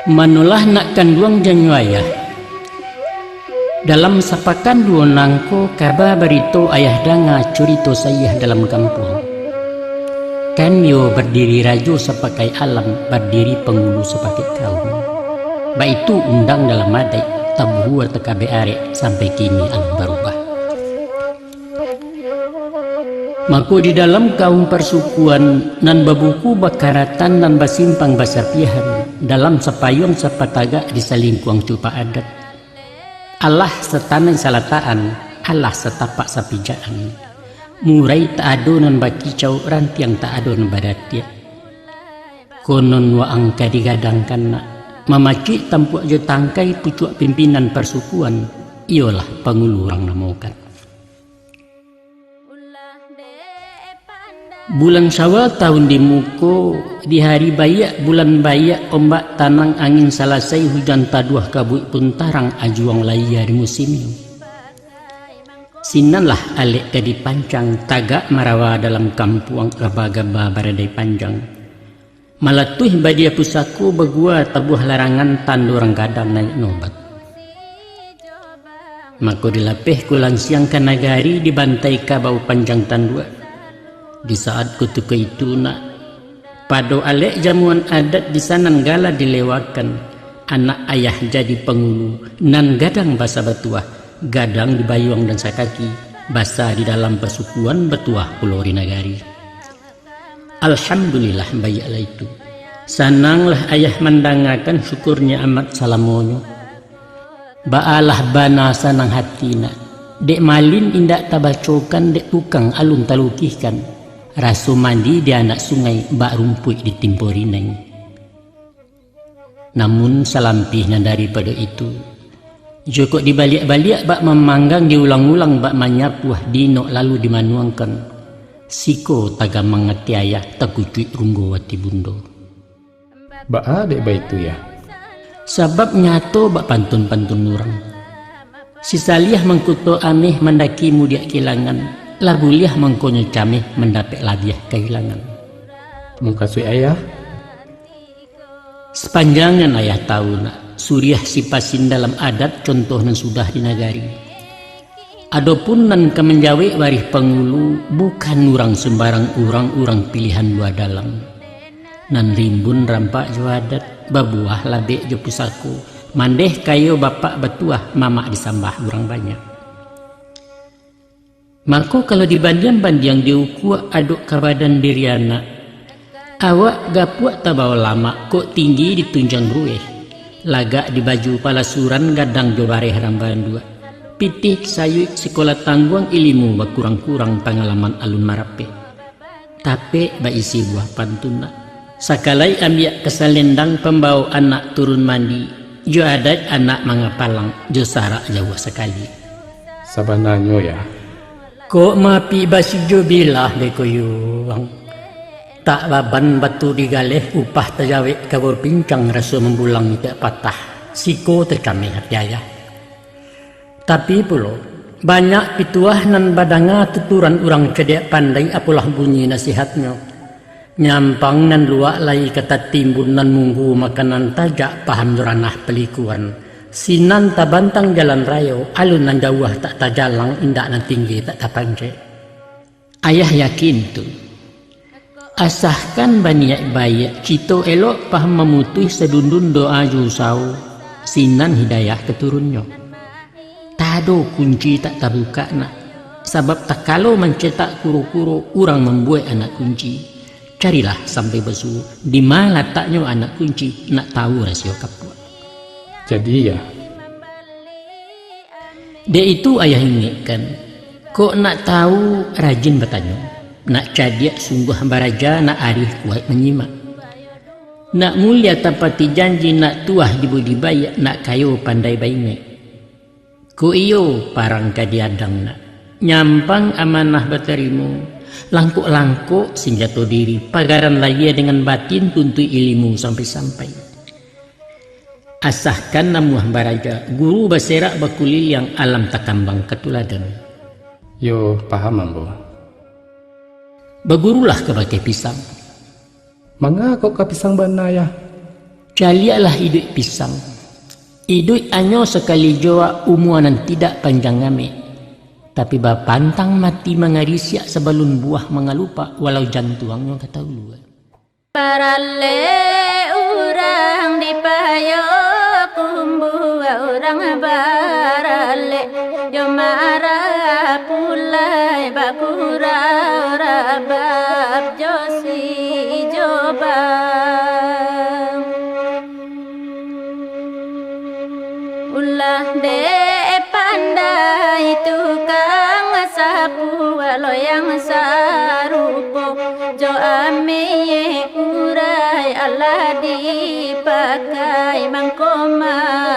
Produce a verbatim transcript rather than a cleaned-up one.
Manolah nak kanduang janyo ayah. Dalam sapakan duo nangko kaba barito ayah danga curito sayah dalam kampuang. Kan iyo bardiri rajo sapakai alam, bardiri pangulu sapakai kaum. Baitu undang dalam adaik, tabuhua takabek arek sampai kini alun barubah. Mako di dalam kaum parsukuan nan babuku bakaratan nan basimpang basapiahan, dalam sapayuang sapatagak di salingkuang cupak adat. Alah satanai salatakan, alah satapak sapijakan. Murai tak ado nan bakicau, rantiang tak ado nan badatiak. Konon waang ka digadangkan nak, mamacuik tampuak jo tangkai pucuak pimpinan parsukuan, iyolah pangulu urang namokan. Bulan Syawal tahun di muko, di hari baiak, bulan baiak, ombak tanang, angin salasai, hujan taduah, kabuik pun tarang, ajuang layia di musimnyo. Sinanlah alek ka dipancang, tagak marawa dalam kampuang, gaba-gaba baradai panjang. Malatuih badia pusako, bagua tabuah larangan, tando urang gadang naiak nobat. Mako dilapeh ko lansiang ka nagari, dibantai kabau panjang tanduak. Di saat kutiko itu nak, pado alek jamuan adat di sanan gala dilewakan, anak ayah jadi pangulu, nan gadang basa batuah, gadang di bayuang dan sakaki, basa di dalam pasukuan, batuah pulo di nagari. Alhamdulillah, baiaklah itu. Sananglah ayah mandangakan, syukur nyamat salamonyo. Baalah bana sanang hati nak, dek malin indak tabacokan, dek tukang alun talukihkan, raso mandi di anak sungai, bak rumpuik di timpo rinai. Namun salampih nan daripado itu, jokok dibaliak-baliak bak mamanggang, diulang-ulang bak manyapuah, diinok lalu dimanuangkan, siko tagamang ati ayah, takucuik runggo ati bundo. Baa dek baitu, Yah? Sabab nyato bak pantun-pantun urang. Si Saliah mangkuto ameh, mandaki mudiak kilangan, lah buliah mangkonyo cameh, mandapek labiah kahilangan. Mukasuik ayah? Sapanjang nan ayah tahu nak, suriah sipasin dalam adat, contoh nan sudah di nagari. Adopun nan ka manjawek barih pangulu, bukan urang sumbarang urang, urang pilihan lua dalam. Nan rimbun rampak jo adat, babuah labek jo pusako, mandeh kayo bapak batuah, mamak disambah urang banyak. Mako, kalau dibandiang-bandiang, diukua adok ka badan diri anak, awak gapuak tabao lamak, kok tinggi ditunjang rueh, lagak di baju palasuran, gadang jo bareh rang banduak, pitih sayuik sikolah tangguang, ilimu bakurang-kurang, pangalaman alun marapek. Tapek baisi buah pantun nak. Sakalai ambiak ka salendang, pambao anak turun mandi, jo adaik anak mangapalang, jo sarak jauah sakali. Sabananyo, Yah. Kok maapik basi jo bilah, dek koyuang. Tak baban batu digaleh, upah tajawek kabur pincang, raso mambulang itiak patah, siko tacameh ati ayah. Tapi pulo, banyak pituah nan badanga tuturan urang cadiak pandai, apolah bunyi nasihatnyo. Nyampang nan luak lai ka tatimbun, nan munggu makanan tajak, paham jo ranah palikuan. Sinan tabantang jalan rayo, alun nan jauah tak tajalang, indak nan tinggi tak tapancek. Ayah yakin tu. Asakan baniaik baiak, cito elok, paham mamutuih, sadundun doa jo usaho, sinan hidayah ka turunnyo. Tado kunci tak tabukak nak, sabab takalo mancetak kuro-kuro, urang mambuek anak kunci. Carilah sampai basuo, dima lataknyo anak kunci, nak tahu rasio kapuak. Jadi, Yah. Dek itu ayah ingekkan, kok nak tahu, rajin batanyo, nak cadiak sungguah baraja, nak arih kuaik manyimak. Nak mulia tapati janji, nak tuah di budi baiak, nak kayo pandai baingek. Kok iyo parang ka diadang nak, nyampang amanah batarimo, langkok-langkok sinjato diri, pagaran lahia dengan batin, tuntuik ilimu sampai-sampai. Asakan namuah baraja, guru baserak bakuliliang, alam takambang ka tuladan. Yo, paham ambo. Bagurulah ka bakeh pisang. Manga kok ka pisang bana, Yah? Caliaklah iduik pisang. Iduik anyo sakali jo, umua nan tidak panjang amek, tapi bapantang mati mangarisiak sabalun buah mangalupak, walau jantuangnyo ka taulua. Baralek urang di Payokumbuah, urang baralek jo marapulai, bakurau rabab jo si Jobang. Ulah dek pandai tukang sapuak, loyang sarupo jo amek urai, alah dipakai mangko ma-